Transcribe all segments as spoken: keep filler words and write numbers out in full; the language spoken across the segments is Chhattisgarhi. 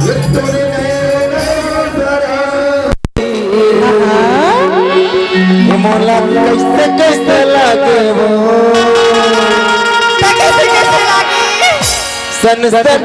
ये मोला कैसे कैसे लागे वो। कैसे कैसे लागे? सन सन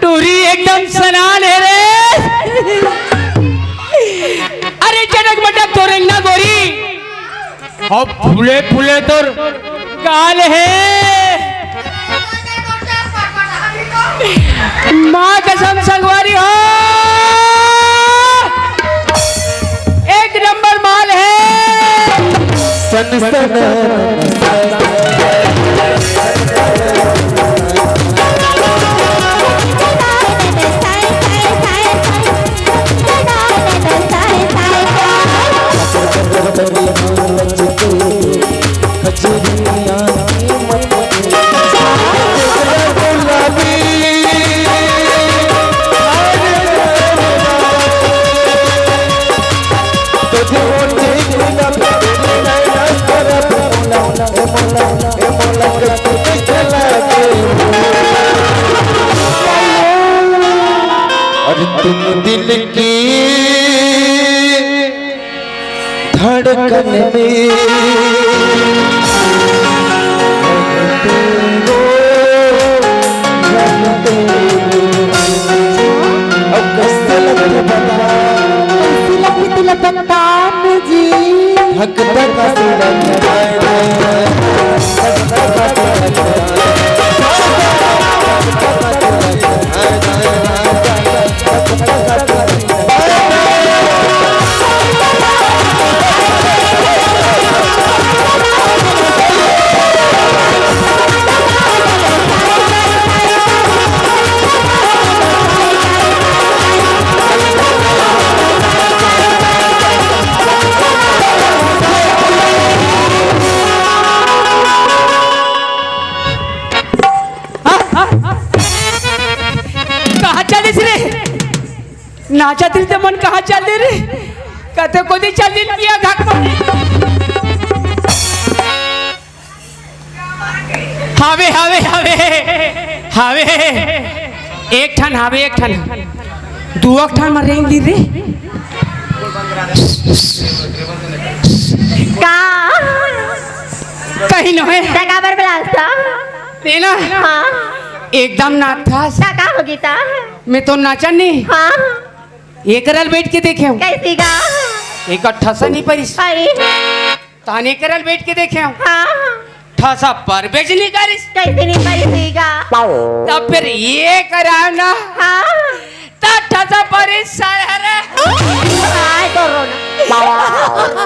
टूरी एकदम सनान हे रे। अरे जनक बेटा तोर अंगना गोरी, अउ फूले फूले तोर गाल हे। माँ कसम संगवारी हो, एक नंबर माल हे। सन सन और तुम दिल की धड़कन में अब कैसे लगते बता, कैसे लगते बता मुझे। धक धक से लगता है। कहाँ चलिस रे? नाचत रहिस ते मन कहाँ चल दे रे? कते कोती चल दिन पिया घाट पर। हावे, हावे, हावे, हावे। एक ठन हावे, एक ठन। दुआ ठन म रेंग दी रे। का? कहीं नोहे। त काबर बलास था? तेला? हाँ। एकदम नाचत हस। त का होगे ता? मैं तो नाचन नहीं। हाँ। एकरल बैठ के देखे हूँ। कैसे गा? एक ठसा नहीं परिस। अरे। ताने एकरल बैठ के देखे हूँ। हाँ। ठसा परबेज नहीं करिस। कैसे नहीं परिस गा? तब फिर ये करा ना। हाँ। त ठसा परिस सारे। आय तो रोना।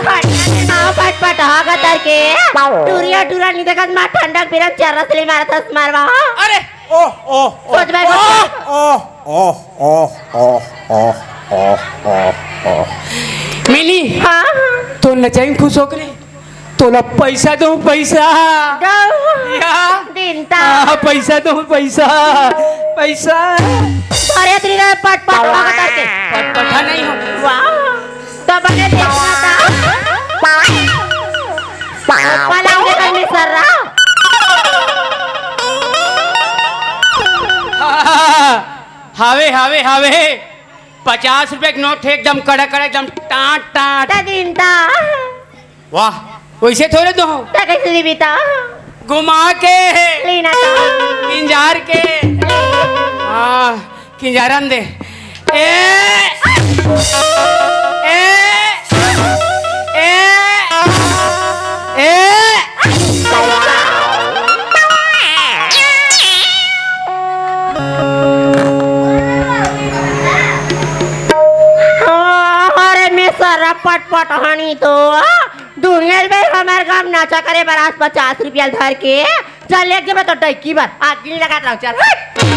खटिया में ना पटपट हा गतर के। टूरिया टूरा नहीं देखत मा ठंडक बिरन चरस ले मारत हस मारवा। अरे। ओह, ओह, ओह, सोच भाई, ओह, सोच। ओह, ओह, ओह, ओह, ओह, ओह, ओह, ओह। मिली। हाँ। तो नचाई खुश होके रे। तोला पैसा दो, पैसा। दो। या। दिन ता। हाँ, पैसा दो, पैसा। पैसा। अरे, तेरी रे पट पट होगा करके। पटपटा नहीं हो। वाह। तो बने देखना था। पलांगे करने सर रहा। हावे, हावे, हावे। पचास रुपए के नोट हे, एकदम कड़क, कड़क, एकदम टाट, टाट। त दिन ता। वाह, वैसे थोड़े दो। त कैसे दीबी ता? घुमा के। लेना ता। किंजार के। हाँ। किंजारन दे। ए, ए, ए, ए। अरे मैं सरपट पटहानी तो दुनिया में हमारे गांव नाचा करे बर आज पचास रुपया धर के चल ले के मैं तो डैकी बर आग नहीं लगा रहा हूँ, चल हट।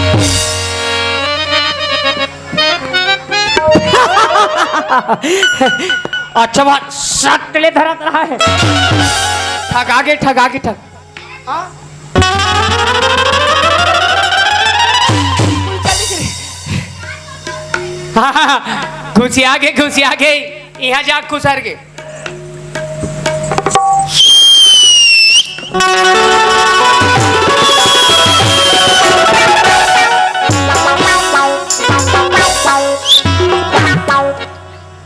अच्छा बात, सट ले धरत रहा है। ठगा गे, ठगा गे, ठग। हाँ? हाँ, हाँ, हाँ। घुसिया गे, घुसिया गे। इहाँ जा खुसर गे।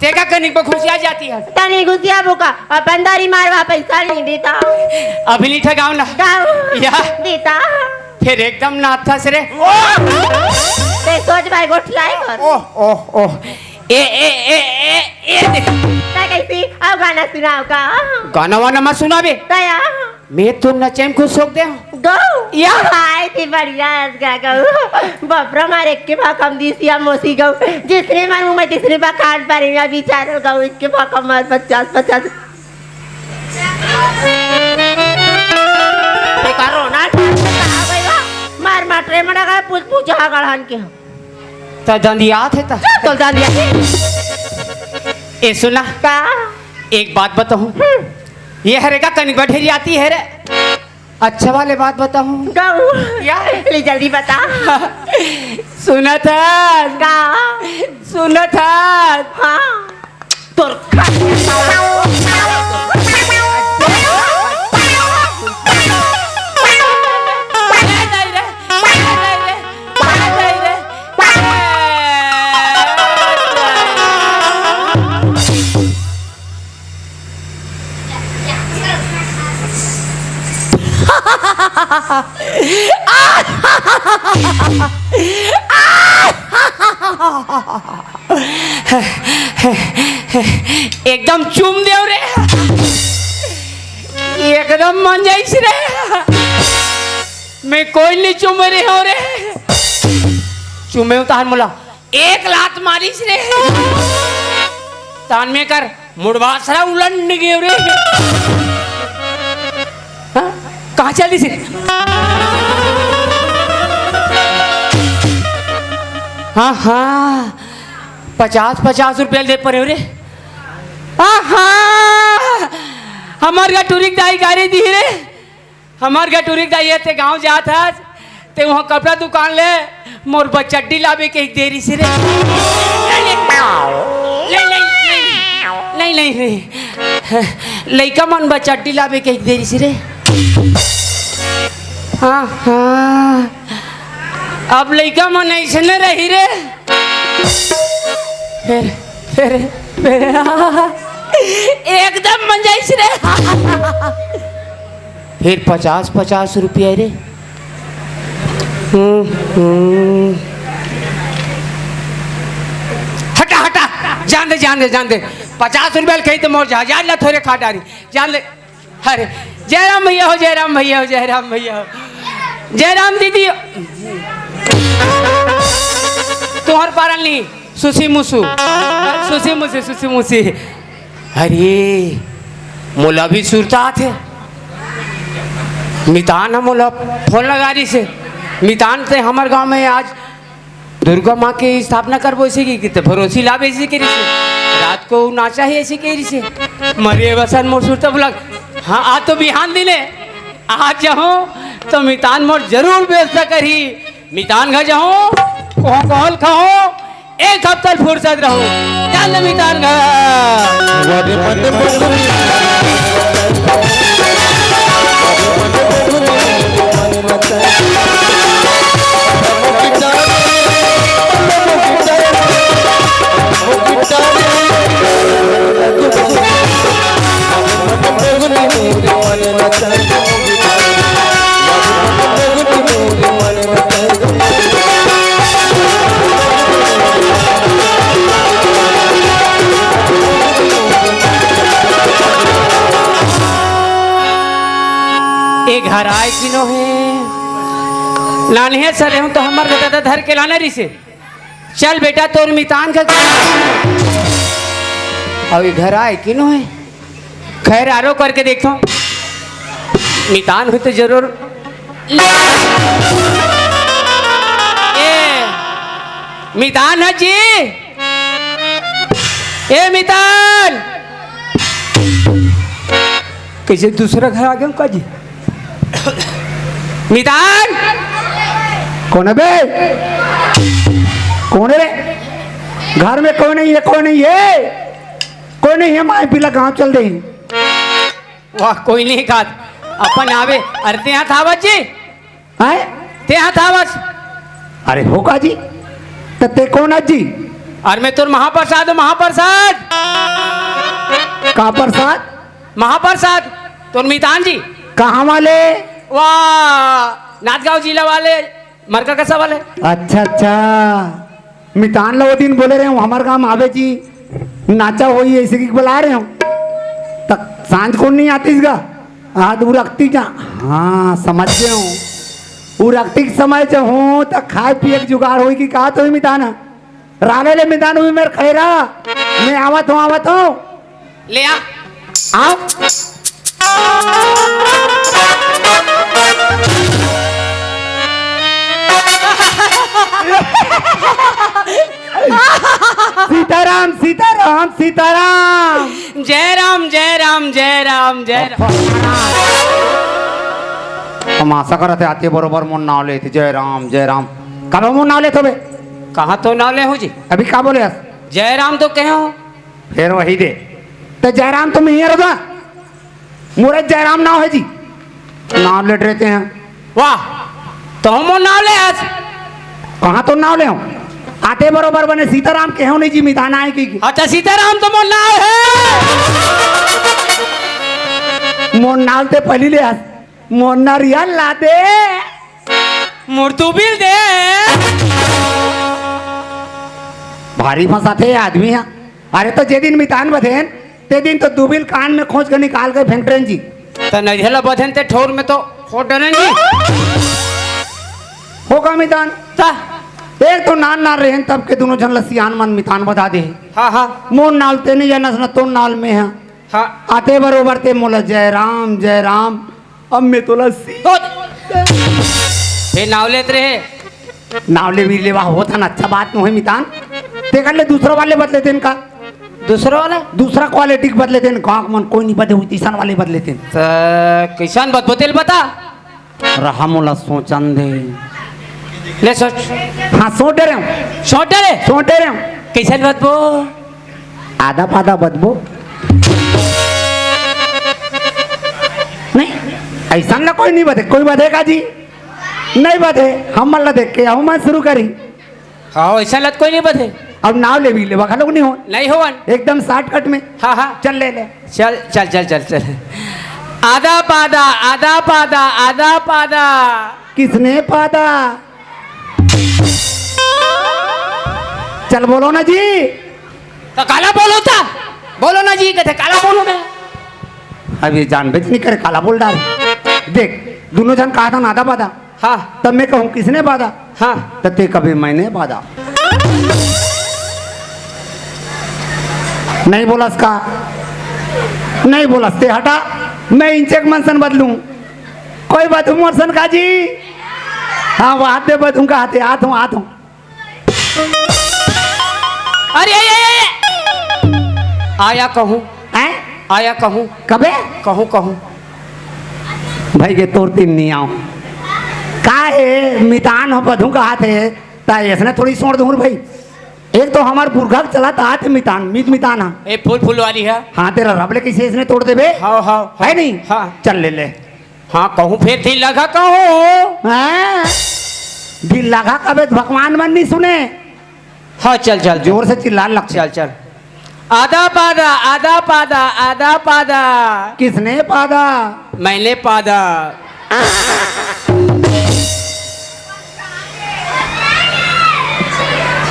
तेका कनिक बा घुसिया जाती है। तनी घुसिया बुका, अपन दारी मारवा पैसा नहीं देता। अभी नहीं ठगाओ ना। गाओ। या। देता। फिर एकदम नाथस रे। ते सोच भाई गोठियाई कर। ओह, ओह, ओह। ए, ए, ए, ए, ए, दे। ता कैसी? अब गाना सुनाओ का? गाना वाना मत सुनाबे। तया। मैं तो नचे में खुश हो गया। गौ। या। हाय, थी बढ़िया है इसका गौ। बाप रे, मारे के भाकम दी सिया मोसी गौ। जिसने मारू मैं तिसने बखान पर मैं विचार गौ। इसके भाकम मार पचास, पचास। बेकारो ना, कहाँ गई हो? मार मार रे मना का पूछ पूछ हा गढ़ान के। त दंदियात है त। चल, तो दंदिया। ए सुना। का? एक बात बताऊं। हम्म। ये हरे का कनिक बा ढेरियाती है रे। अच्छा वाले बात बताऊं। गऊ। या? ले जल्दी बता। सुनत हस? का? सुनत हस? हाँ। तोर एकदम चूम देव रे, एकदम मन जाइस रे। मैं कोई नहीं चूमे रे हो रे, चूमे उतार मोला। एक लात मारिस रे। तान में कर मुड़वा सरा उलंड गयो रे। हाँ? कहाँ चल दिस रे? हाँ, हाँ। पचास, पचास रुपया दे परे रे। हाँ, हाँ। हमार गटुरी दाई गारी दी रे। हमार गटुरी दाई, ते गांव जात हस, ते वहां कपड़ा दुकान ले, मोर बर चड्डी लाबे के एक देरी से रे। नहीं, नहीं, नहीं, नहीं, नहीं, नहीं। लइका मन बर चड्डी लाबे के एक देरी से रे। हाँ, हाँ। अब लइका मन ऐसे न रही रे। फिर, फिर, फिर, एकदम मन जाइस रे। फिर पचास, पचास रुपया रे। हम्म, हम्म। हटा, हटा, जान दे, जान दे, जान दे। पचास रुपया ल कही तो मोर जहाज ला थोरे खा डारी, जान ले। अरे, जय राम भैया हो, जय राम भैया हो, जय राम भैया हो, जय राम दीदी हो। तुहर पारन ली, सुसी मुसु, सुसी मुसी, सुसी मुसी। अरे, मोला भी सुरता आथे। मितान ह मोला फोन लगा रही से। मितान ते हमर गांव में आज दुर्गा माँ के स्थापना करबो इसे की, किते भरोसी लाबे इसे के रिसे। रात को नाचा है इसे के रिसे। मरे वसन मोर सुरता बुला। हाँ, आज तो बिहान दिने। आज जाऊँ तो मितान मोर जरूर व्यवस्था करी। मितान घर जाऊँ, कोहल खाऊँ, एक हफ्ता फुर्सत रहूँ। चल मितान घर। ए घर आए किनो हे। नान्हे सरे हूँ तो हमर बेटा तो धर के लाना रिसे। चल बेटा, तोर मितान का अभी घर आए किनो हे। खैर, आरो करके देखो, मितान हो तो जरूर। मितान ह जी। ए मितान, कइसे दूसरा घर आ गेंव का जी? मितान। कोन हे बे? कोन हे रे? घर में कोई नहीं है, कोई नहीं है, कोई नहीं है। माई पीला गांव चल दे। वाह, कोई नहीं खात। अपन आवे। अरे तेहा थावस जी। हैं? तेहा थावस। अरे हो का जी? त ते कोन अस जी? अरे मैं तोर महाप्रसाद हूँ, महाप्रसाद। का प्रसाद? महाप्रसाद। तोर मितान जी। कहाँ वाले? वाह, नांदगांव जिला वाले, मरकरकसा वाले। अच्छा, अच्छा। मितान ला वो दिन बोले रहेंव, हमर गांव आवे जी, नाचा होई, अइसे कहिके बुला रहेंव। त सांझ कोन नइ आतिस गा? आज उरकती जा। हाँ, समझ गेंव। उरकती के समय जहूँ त खाय पिये के जुगाड़ होई कि का तो मितान ह। राले ले मितान, अभी मेर खैरा। मैं आवत हूँ, आवत हूँ। ले आ। आओ। सीताराम, सीताराम, सीताराम। जय राम, जय राम, जय राम, जय राम। हम आशा करत हे आते बरोबर मोर नाव लेथे, जय राम, जय राम। कब मोर नाव लेथो बे? कहाँ तो नाव ले हो जी? अभी का बोले हस? जय राम तो कहे हो। फेर वही दे। त जयराम तो मैं ही रहा। मोर जयराम नाव हे जी। नाव लेत रहिथे। वाह, तो मोर नाव ले हस। कहाँ तो नाव ले हूँ? आते बरोबर बने सीताराम कहे हो नहीं जी, मितान आय कि, कि। अच्छा, सीताराम तो मोर नाव हे। मोर नाव ते पहिली ले हस। मोर नरियल ला दे। मोर दुबिल दे। भारी फंसाथे ये आदमी ह। अरे तो जे दिन मितान बधेन, ते दिन तो दुबिल कान में खोंच के निकाल के फेंक डरेन जी। त नरियल ला बधेन ते ठोर में तो फोड़ डरेन जी। हो का मितान? त एक तो नान नान रहेन, तब के दूनों झन ला सियान मन मितान बधा दे। हाँ, हाँ। मोर नाव ते नहीं जानस ना, तोर नाव मैं ह। हाँ। आते बरोबर ते मोला जय राम, जय राम। अब मैं तोला सी- तो फेर नाव लेत रहे। नाव ले भी लेवा होत हन, अच्छा बात नोहे मितान। तेकर ले दूसरा वाले बदले देन का। दूसरा वाला? दूसरा क्वालिटी के बदले देन। गाँव के मन कोई नहीं बदे हुई, तीसन वाले बदले देन। त कइसन बदबो तेल बता। रहा मोला सोचन दे। ले सोच। हाँ, सोच डरेंव। सोच डरे? सोच डरेंव। कइसन बदबो? आदा पादा बदबो। नहीं, अइसन ला कोई नहीं बदे, कोई बदे का जी? नहीं बदे, हमन ला देख के अउ मन शुरू करी। हाँ, अइसन ला कोई नहीं बदे। अब नाव लेवी, लेवा घलोक नहीं हो। नहीं होवन। एकदम शॉर्टकट में। हाँ, हाँ। चल ले ले। चल, चल, चल, चल, चल। आदा पादा, आदा पादा, आदा पादा। किसने पादा? चल बोलो ना जी। त काला बोलो त? बोलो ना जी, कथे काला बोलो ना। अब ये जानबे नहीं करे, काला बोल डारे। देख, दूनों झन कहा था ना आदा पादा। हाँ। तब मैं कहूँ, किसने पादा? हाँ। त ते कबे मैंने पादा। नहीं बोलस का? नहीं बोलस ते हटा, मैं इंचे के मन सन बदलूं। कोई बदलूं मोर सन का जी? हाँ, वो हाथ दे बदलूं का हाथे, हाथ हूँ, हाथ हूँ। अरे, अरे, अरे, अरे। आया कहूँ। हैं? आया कहूँ। कबे? कहूँ, कहूँ। भाई के तोर तीन नहीं आओ। का हे, मितान हो बधू का हाथ हे, ता ऐसने थोड़ी छोड़ दूँ भाई। एक तो हमार पुरखा के चलत आत हे मितान, मीत मितान हा। ए, फूल फूल वाली है। हाँ, तेरा रबले कैसे इसने तोड़ देबे? हाँ, हाँ, है हाँ। नहीं? हाँ। चल ले ले। हाँ, कहूँ फेर ढील लगा कहूँ। हाँ। ढील लगा कबे त भगवान मन नहीं सुने। हाँ, चल, चल, चल। जोर से चिल्ला लग। चल, चल। आदा पादा, आदा पादा, आदा पादा। किसने पादा? मैंने पादा।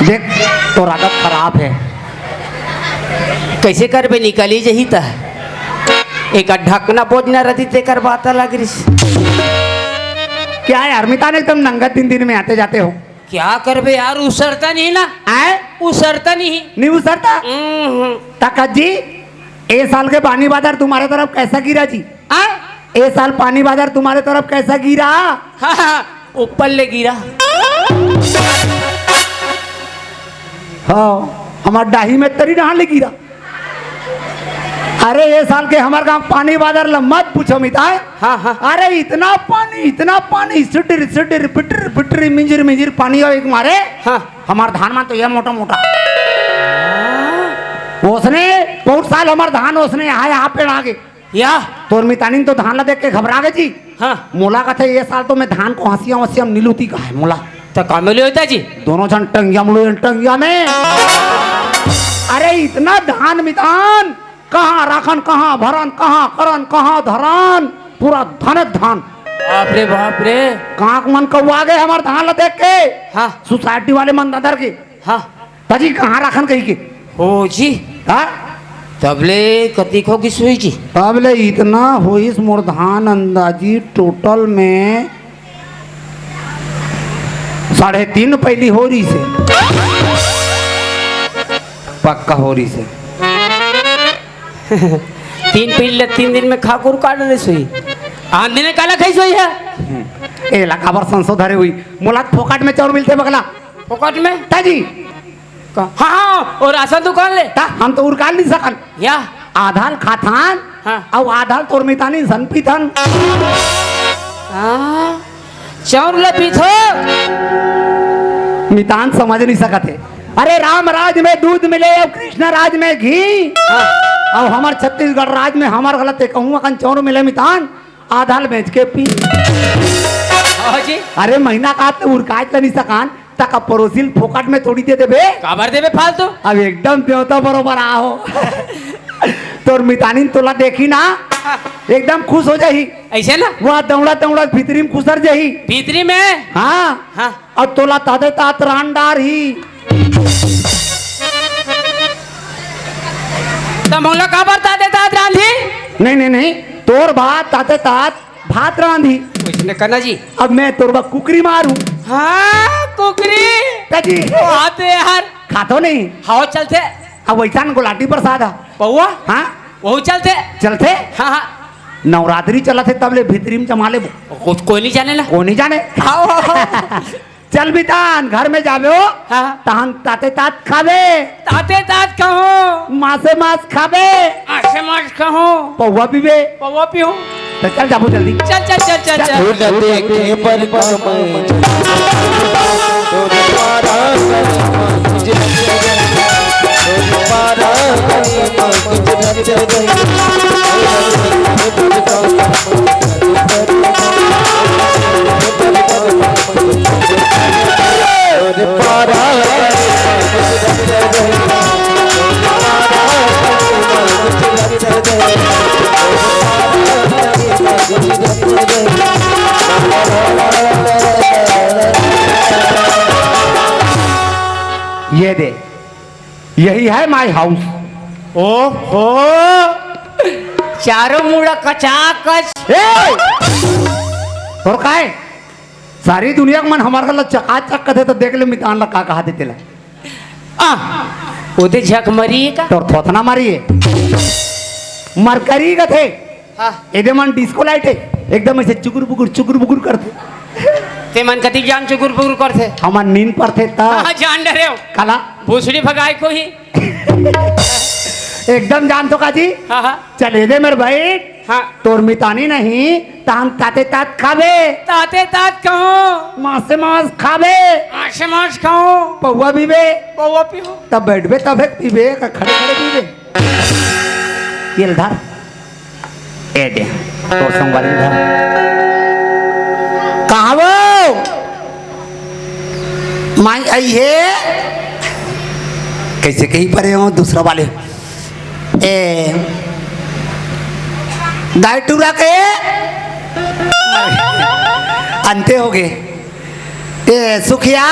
देख, तोर आदत खराब हे। कैसे करबे, निकली जही त। एक ढकना बोझना रहती, तेकर बात अलग रिस। क्या यार, मितान एकदम नंगत दिन दिन में आते जाते हो। क्या करबे यार, उसरता नहीं ना। आए? उसरता नहीं। नहीं उसरता? हम्म। तक जी, ए साल के पानी बादर तुम्हारे तरफ कैसा गिरा जी? आए? ए साल पानी बादर तुम्हारे तरफ कैसा गिरा? हाँ, हाँ, ऊपर ले गिरा। हाँ, हमर डाही में तरी डहान ले गिरा। अरे, ये साल के हमर गांव पानी बादर ल मत पूछो मिताय। हाँ, हाँ। अरे, इतना पानी, इतना पानी, सिटिर सिटिर, पिटर पिटर, मिंजिर मिंजिर पानी हो एक मारे। हाँ। हमर धान मन तो ये मोटा मोटा। ओसने पउर साल हमर धान ओसने आय, आ पेड़ आगे। या। तोर मितानिन तो धान ला देख के घबरा गे जी। हाँ। मोला कथे, "ये साल तो मैं धान को हंसिया वंसिया में नी लूती," कहे मोला। त का में ले होता जी? दोनों झन टंगिया में लुए, टंगिया में। अरे, इतना धान मितान, कहाँ राखन, कहाँ भरन, कहाँ करन, कहाँ धरन, पूरा धनक धान। बाप रे, बाप रे। कांक मन कौआ गे हमर धान ला देख के। हाँ। सोसाइटी वाले मन ददर के। हाँ। ताजी कहाँ राखन कही के? हो जी। हाँ? तबले कतिक हो गिस होही जी? तबले इतना होइस मोर धान अंदाजी टोटल में साढ़े तीन पैली हो रही से। पक्का हो रही से। तीन पैली ला तीन दिन में खा कुर काट ले सोई। आन दिन काला खाई सोई है? हम्म। ए ला काबर संसो धरे हुई? मोला फोकट में चाउर मिलथे बगला। फोकट में? ताजी। का? हाँ, हाँ, और राशन दुकान ले। ता हम तो उरकाल नहीं सकन। या? आधाल खाथन, हाँ। अउ आधाल तोर मितानी सन पीथन। हाँ, चाउर ले पीथो। मितान समझ नहीं सकत हे। अरे, राम राज में दूध मिले अउ कृष्ण राज में घी। हाँ। अउ हमर छत्तीसगढ़ राज में हमर गलत हे, कहूँ अकन चाउर मिले मितान, आधाल बेच के पी। हाँ जी। अरे, महीना का तो उरकाज ल नहीं सकान, तक पड़ोसी ल फोकट में थोड़ी दे देबे। काबर देबे फालतू? अब एकदम देवता बरोबर आहो। तोर मितानिन तोला देखी ना, हाँ। एकदम खुश हो जाही। ऐसे ना? वह दौड़ा दौड़ा भीतरी में खुसर जाही। भीतरी में? हाँ। हाँ। अउ तोला ताते तात रान डारही। त मोला काबर ताते तात रांधी? नहीं, नहीं, नहीं। तोर बात ताते तात भात रांधी। उसने कहना जी। अब मैं तोर बा कुकरी मारूं। हाँ, कुकरी। का जी? वो आते यार। खातो नहीं। हवा चलते। अब वैसा न गुलाटी प्रसाद है। पौवा? हाँ? वो चलते। चलते? हाँ, हाँ। नवरात्रि चलत हे, तब ले भीतरी में जमा लेबो। कुछ कोई नहीं जाने ना। कोई नहीं जाने। आओ, आओ, आओ। चल बितान, घर में जाबे हो, हाँ। तहन ताते तात खाबे। ताते तात कहो। मासे मास खाबे। मासे मास कहो। पौवा पीबे। पौवा पीहूँ। तो चल जाबो जल्दी। चल, चल, चल, चल, चल। फूल देखे पर कमर। ये दे, यही है my house। ओहो, चारों मुड़ा कचाकच। ए! और काय? सारी दुनिया के मन हमार गला चकाचक कथे तो देख ले मितान ला का कहा दे तेला। आ, ओदे झक मरी का? तोर थोथना मरी है। मरकरी कथे। हाँ। एदे मन डिस्को लाइट है, एकदम ऐसे चुकुर बुकुर, चुकुर बुकुर करथे। ते मन कति जान चुकुर बुकुर करथे? हमन नींद परथे त। हाँ, जान डरे हो। काला? भूसड़ी भगाए को ही। एकदम जान तो का जी? हाँ, हाँ। चल एदे मेर बैठ। हाँ। तोर मितानी नहीं, त हम ताते तात खाबे। ताते तात कहो। मासे मास खाबे। मासे मास खाओ। पौवा पीबे। पौवा पीहो। तब बैठबे तब एक पीबे, का खड़े खड़े पीबे। ये ले धर। ए दे, तोर संगवारी ल धर। कहाँ वो? माई आई है? कैसे कहीं परे हो दूसरा वाले? ए, दाई टूरा के? अंते हो गए। ए, सुखिया,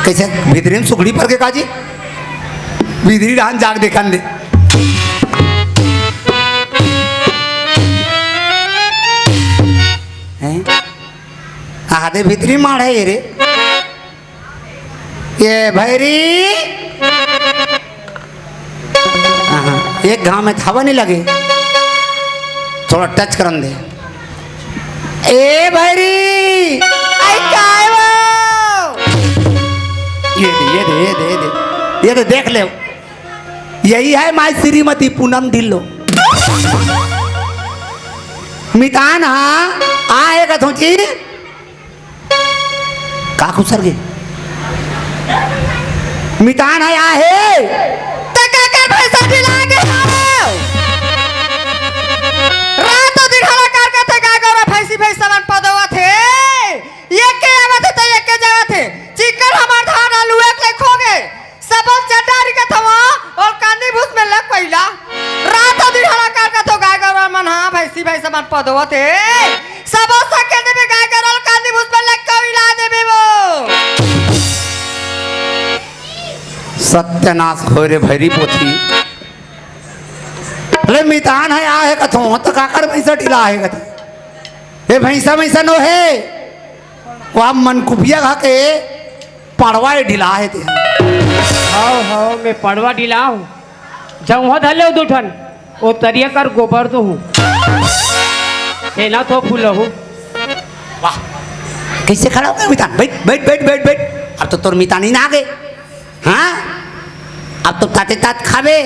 कैसे भीतरी में सुखड़ी पर के काजी? भीतरी रहन जाग देखन दे। हैं? आधे भीतरी मार है ये रे। ये भैरी। हाँ, एक घाव में हवा नहीं लगे, थोड़ा टच करन दे। ए भैरी, आई काय वो? ये दे। ये दे, ये दे, ये दे, ये दे, देख ले। यही है माई श्रीमती पूनम ढिल्लो। मितान हा आहे कथों जी। का खुसर गे? मितान हा आहे। त काकर भैंसा ढिला गे हव? रात दिन हला कार कथे गाय गौरा भैंसी भैंसा मन पदोवत हे। ये के आवत हे त ये के जावत हे। चिक्कन हमार धान आलू एक ले खो गे। सबो चड्डारी के थवा और कांदी भूस में लग पइला। रात दिन हला कार कथो गाय गौरा मन हा भैंसी भैंसा मन पदोवत हे। सबो सके देबे गाय गौरा कांदी भूस में लग कविला देबे वो। सत्यानाश होय रे भैरी पोथी। अरे मितान हा आहे कथों, त काकर भैंसा ढिला आहे कथे। ए भैंसा भैंसा नो हे। वो आप मन कुपिया खा के पड़वा ही ढिला हे ते। हव, हव, मैं पड़वा ढिला हूँ। जऊँ धर ले दू ठन, वो तरिया कर गोबर दो हूँ। हे ना तो फूल हूँ। वाह, कैसे खड़ा हो गया मितान? बैठ, बैठ, बैठ, बैठ, बैठ। अब तो तोर मितान ही ना आ गए। हाँ, अब तो ताते तात खाबे,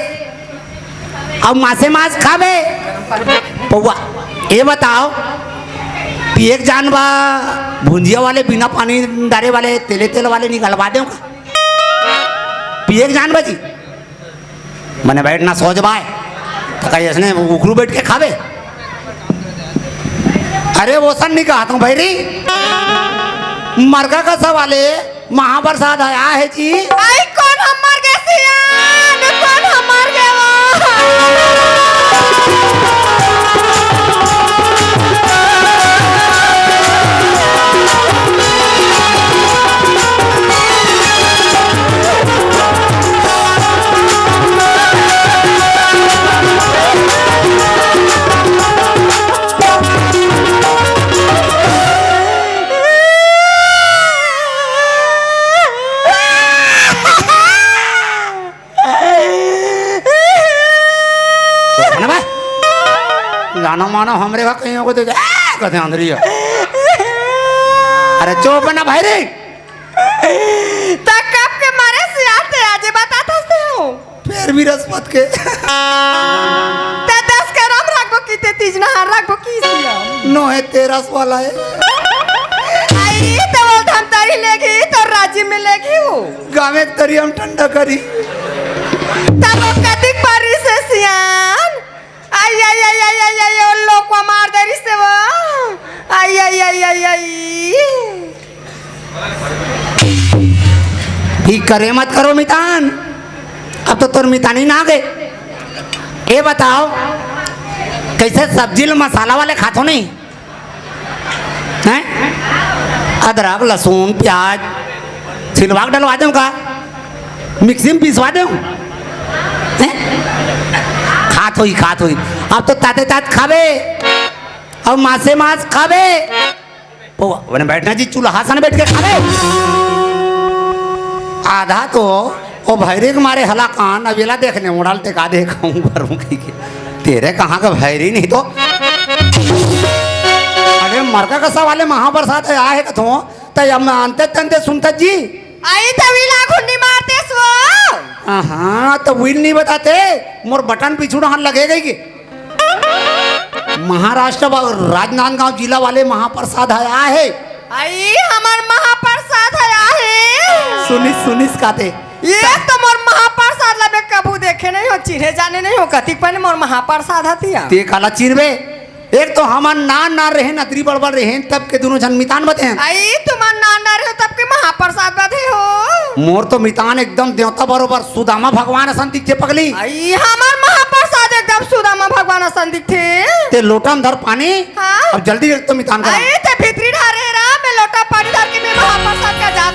अब मासे मास खाबे। पौवा, ये बताओ, पिए के जान बा, भुंजिया वाले, बिना पानी डारे वाले, तेले तेल वाले निकलवा दें का? पिए के जान बा जी, मने बैठना सोच बाय, तो कहीं इसने उखरू बैठ के खाबे। अरे वो सन नहीं कहा तुम भैरी, मरका का सवाल है। महाप्रसाद आया है जी। आई कोन हमर के सियान, कोन हमर के वो। चुप ना बे। जानो मानो हमरे घर कहीं को तो जा, ए, कहते अंदर ही है। अरे चुप ना भाई रे। त कब के मारे सियाते आज बता था से हो। फिर भी रसपत के। त दस करम रखबो की ते तीज नहार रखबो की सिया। नो है तेरस वाला है। आई त बोल धमतारी लेगी तो राजी में लेगी हो। गाँव एक तरी हम ठंडा करी। तब वो कतिक पारी से सियान। आई, आई, आई, आई, आई, आई, वो लोग को मार दे रही से वो। आई, आई, आई, आई, आई। ठीक करे मत करो मितान। अब तो तोर मितानी ना आ गए। ये बताओ, कैसे सब्जी ल मसाला वाले खाथो नहीं? हैं? अदरक, लहसुन, प्याज छिलवा के डलवा दें का? मिक्सी में पिसवा दें? हैं? खात होई, खात होई। अब तो ताते तात खाबे, अब मासे मास खाबे। पौवा, ओने बैठना जी, चूल्हा सन बैठ के खाबे। आधा तो ओ भैरी के मारे हलाकान, अब एला देखने उड़ाल ते का देखाऊं करूं कहि के। तेरे कहाँ का भैरी नहीं तो। अरे मरका कसा वाले महाप्रसाद है, आहे कथो, त अब मैं अंते तंते सुनता जी। आई त विला घुन्नी मारते सो। हाँ, त विल नहीं बताते, मोर बटन पिछुड़ हाथ लगे गई के। महाराष्ट्र वा-, राजनांदगांव जिला वाले महाप्रसाद ह आहे। आई, हमर महाप्रसाद ह आहे। सुनिस, सुनिस काते। ये तो मोर महाप्रसाद ला मैं कभू देखे नहीं हो, चिन्हे जाने नहीं हो, कतिक पहले मोर महाप्रसाद हतिया। ते काला चिरबे? एक तो हमन नान नान रहेन, अतरी बड़बड़ रहेन, तब के दुनों झन मितान बधेन। आई, तुमन नान नान रहे हो, तब के महाप्रसाद बधे हो। मोर तो मितान एकदम देवता बरोबर सुदामा भगवान असन दिखथे पगली। आई, हमर महाप्रसाद एकदम सुदामा भगवान असन दिखथे। ते लोटा म धर पानी। हाँ। अब जल्दी एक तो मितान कर। आई, ते भीतरी ढारे रा, मैं लोटा पानी धर के मैं महाप्रसाद का जात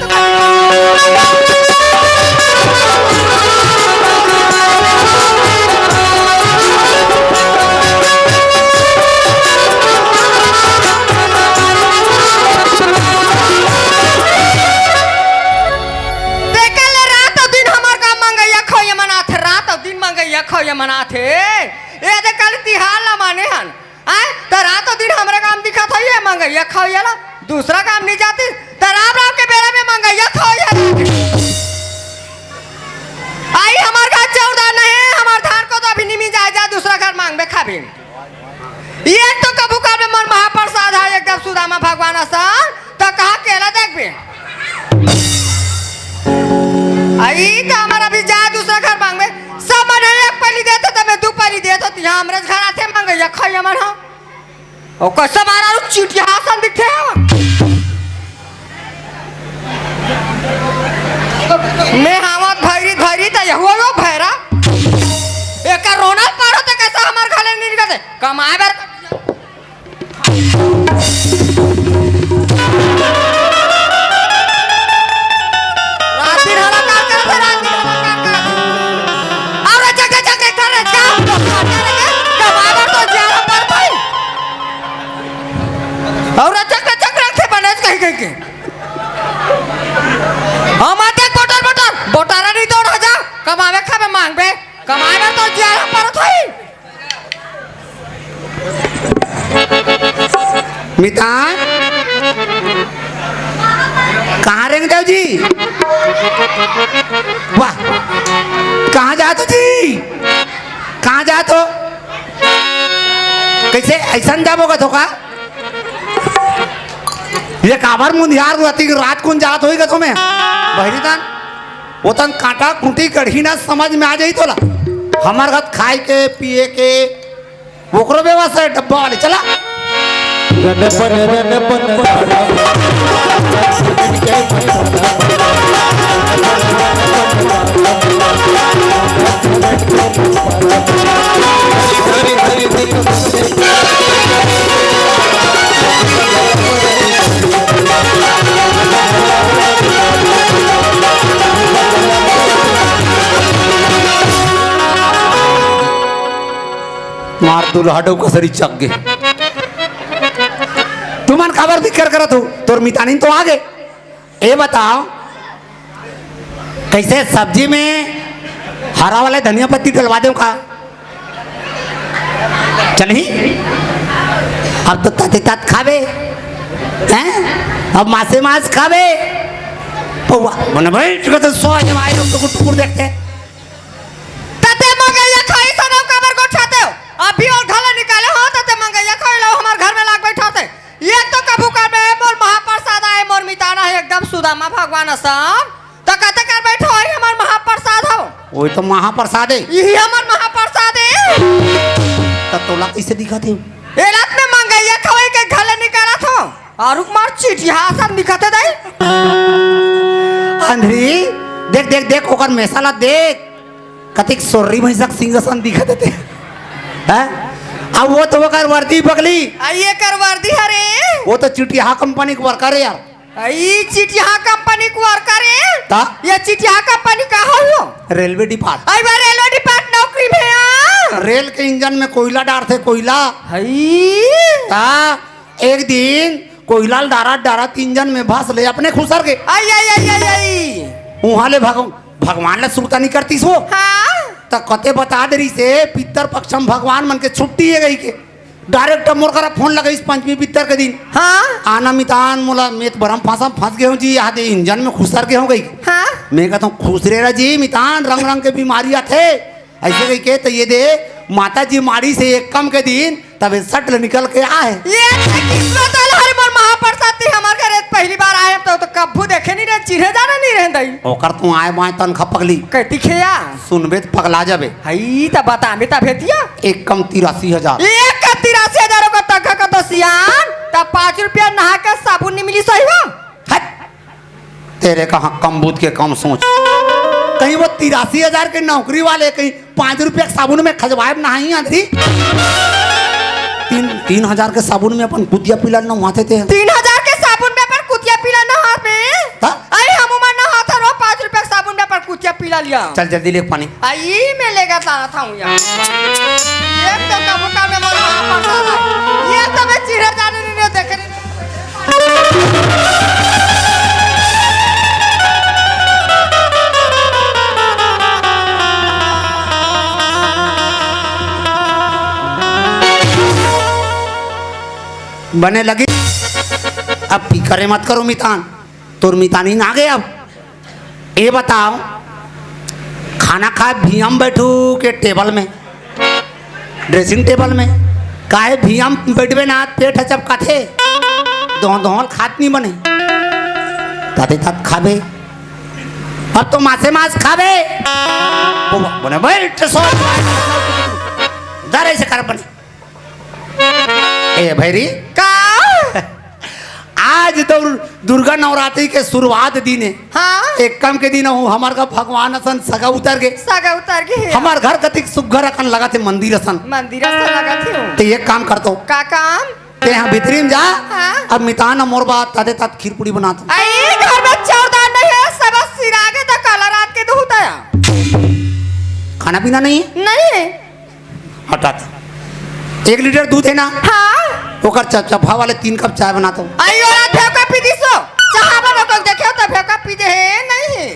तेकर ले रात अउ दिन हमर गाँव मंगइया खवइया मनाथे, रात अउ दिन मंगइया खवइया मनाथे। ए दे कल तिहार ला माने हन। आय, त रात अउ दिन हमरे गाँव दिखत हइये मंगइया खवइया ला। दूसरा गाँव नहीं जाती, त राम राम के बेरा में मंगइया खवइया ला। आई त हमर अभी जा दूसरा घर मांगबे, सब मन ह एक पली देथे, तबे दू पली देथे, त यहाँ हमरे घर आथे मांगे, या खाई हमन ह। ओ कस मारा रुक चीटिहा सन दिखे हव। मैं हावत भैरी भैरी त यहुआ यो भैरा। एकर रोना पार होते कैसा हमर घले नहीं निकलते। कमाए बर रात दिन हालाकार करत हे, रात दिन हालाकार करत हे। अउ रे चक, चक, चक, चक, चक, कमाए बर तो ज्यादा पड़ पाई। अउ रे चक, चक, रखे बनेच कहीं, कहीं के। हम आते बोटर, बोटर, बोटारा नहीं दौड़ जा, कमावे खावे मांगबे, कमाए बर तो ज्यादा पड़त होई। मितान, कहाँ रेंग देव जी? वाह, कहाँ जात हो जी? कहाँ जात हो? कैसे ऐसन जाबो कथो का? ये काबर मुंधियार रहती कि रात कुन जात होई कथो मैं? बहिरी तन, वो तन कांटा खूंटी गढ़ी ना समझ में आ जाई तोला। हमर घर खाए के, पिए के, ओकरो व्यवस्था है, डब्बा वाले, चला। रन पन, रन पन, मार तू लहटो कसरी चक गे। तुमन काबर फिकर करत हो? तोर मितानिन तो आ गे। ए बताओ, कैसे सब्जी में हरा वाला धनिया पत्ती डलवा देव का? चलही? अब तो तते तात खाबे, हैं? अब मासे मास खाबे। पौवा, मने भाई, चुका तो सौ जमाए लोग टुकुर टुकुर देखते। तते मंगैया खाई सनम काबर गोठाते हो? अभी और घला निकाले हो, तते मंगैया खाई लो, हमार घर में लाग बैठाते। एक तो कभू कर में मोर महाप्रसाद आए, मोर मितान हे एकदम सुदामा भगवान असन। त कते कर बैठो, हई हमर महाप्रसाद हो। ओए तो महाप्रसाद हे। यही हमर महाप्रसाद हे। त तोला कैसे दिखत हे? एलात में मंगैया खवई के घले निकालत हो। आरुक मार चिटिया असन दिखत हे दाई। अंधरी, देख, देख, देख, ओकर मेसा ला देख। कतिक सोर्री भैंसक सिंह असन दिखत हे ते। हैं? अब वो तो ओकर वर्दी पगली। आ, ये कर वर्दी हरे। वो तो चिटिया कंपनी के वर्कर हे यार। ई चिटिया कंपनी के वर्कर हे? ता? ये चिटिया कंपनी का हो यो? Railway depart. आई बा रेलवे डिपार्ट नौकरी भैया। रेल के इंजन में कोयला डारथे, कोयला। हई। ता? एक दिन कोयला ल डारत डारत इंजन में भस ले अपने खुसर गे। आई, आई, आई, आई, आई। उहाँ ले भग-, भगवान ला सुरता नहीं करतीस वो। हाँ। त कते बता दे रही से पितर पक्ष में भगवान मन के छुट्टी हे गई के। डायरेक्ट मोर करा फोन लगाइस पंचमी पितर के दिन। हाँ। आना मितान मोला मेत बरम फांसा फंस गे हूँ जी, यहाँ दे इंजन में खुसर गे हूँ गई। हाँ। मैं कहता हूँ खुसरे रह जी मितान, रंग रंग के बीमारी आथे। ऐसे कही के तो ये दे माता जी मारी से एक कम के दिन तबे सट ले निकल के आए। ये तो किस्मत वाला हरे मोर महाप्रसाद ती हमार घरे पहली बार आए, हम तो, तो कब्बू देखे नहीं रहे, चिन्हे जाने नहीं रहे दई। ओकर तू आए बाए तनखा पगली। कहती खेया। सुनबे त पगला जाबे। हई त बता में त भेतिया। एक कम तिरासी हजार। एक कम तिरासी हजार ओकर तनखा का तो सियान, त पाँच रुपया नहा के साबुन नहीं मिली सही हो। हट। तेरे कहाँ कम बूझ के कम सोच। कहीं वो तिरासी हजार के नौकरी वाले कहीं पाँच रुपया के साबुन में खजवाए नहाई आंधी। तीन, तीन हजार के साबुन में अपन कुतिया पीला नहाते थे। तीन हजार के साबुन में अपन कुतिया पीला नहाते? हाँ? अरे हम उमर नहाता रो पाँच रुपया के साबुन में अपन कुतिया पीला लिया। चल जल्दी ले पानी। आई मैं लेगा तारा था हूँ यार। ये तो कबूतर में मर रहा पड़ता था। ये तो मैं चिढ़े जाने नहीं देखे नहीं। बने लगी। अब फिकर मत करो मितान, तोर मितानी ना गए अब। ये बताओ, खाना खाए भुइयां में बैठू के टेबल में, ड्रेसिंग टेबल में? काहे भुइयां में बैठबे ना, पेट ह चपकाथे, दोहन दोहन खात नहीं बने। ताते तात खाबे। अब तो मासे मास खाबे। वो बने बैठ सो। दर ऐसे कर बने। ए भैरी। का? आज तो दुर्गा नवरात्रि के शुरुआत दिन हे। हाँ। एक काम के दिन हो, हमर का भगवान असन सगा उतर गे। सगा उतर गे। हमर घर कतिक सुग्घर अकन लगत हे, मंदिर असन। मंदिर असन लगत हे। ते एक काम करतो। का काम? ते हा भीतरी में जा। हाँ। अब मितान मोर बात ताते तात खीर पूड़ी बना तो। आई घर में चाउर दाल नहीं हे, सब सिरागे त काला रात के दूध आया। खाना पीना नहीं हे? नहीं हे। हटा। एक लीटर दूध हे ना? हाँ। ओकर चपचपा वाले तीन कप चाय बना तो। आई ओला भेवका पी दिसो। चाहा बनो को देखे त भेवका पी दे हे, नहीं हे।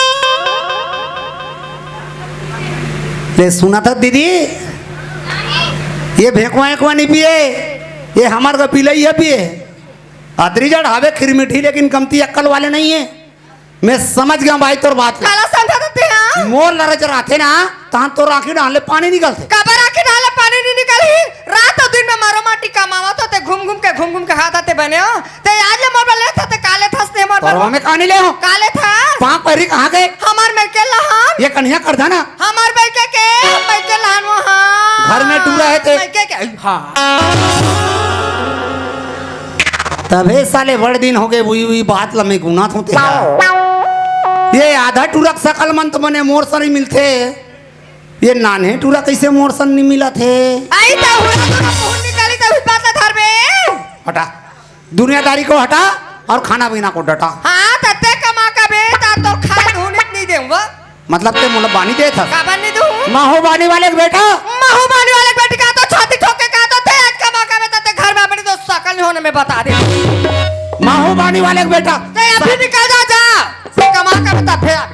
ले सुना था दीदी, ये भेकवा एकवा नहीं पिए, ये हमर का पिलई हे पिए। अतरी जड़ हवे खीर मीठी, लेकिन कमती अक्कल वाले नहीं हे। मैं समझ गया भाई तोर बात ला। काला समझा देते हैं? मोर लरज रहते ना, तहां तोर आंखी डाल ले पानी निकलते। काबर आंखी डाल ले पानी नहीं निकलही? रात अउ दिन में मारो माटी कमावत हो, ते घूम घूम के, घूम घूम के हाथ आते बने हो। ते आज ले मोर बर लेथस, ते काले थस ते मोर बर। परवा में कहानी ले हो? काले थस? पांव पैरी कहाँ गए? हमार मइके लहान। ये कन्हैया कर देना। हमार मइके के, मइके लहान वहाँ। घर में टूरा हे ते। मइके के, हाँ। तभे साले बड़ दिन हो गए, वही, वही बात ल मैं गुनात हों ते हा। ये आधा टूरा के सकल मन तो बने मोर सरी मिलथे। ये नान्हे टूरा कैसे मोर सन नहीं मिलत हे? आई त हुड़ा दूर मुहूं निकाली त हुई बात धर में। हटा, दुनियादारी को हटा और खाना पीना को डटा। हाँ, त ते कमा का बे, ता तो खाए धुनित नहीं देऊंगा। मतलब ते मोला बानी देत हस? काबर नहीं दूं? महू बानी वाले के बेटा। महू बानी वाले के बेटी का तो छाती ठोक के कहा तो ते आज कमा का बे, त ते घर में अपनी तो सकल नहीं होने में बता दे। महू बानी वाले के बेटा। ते अभी निकल जा, जा। ते कमा का बे, तब फिर आबे।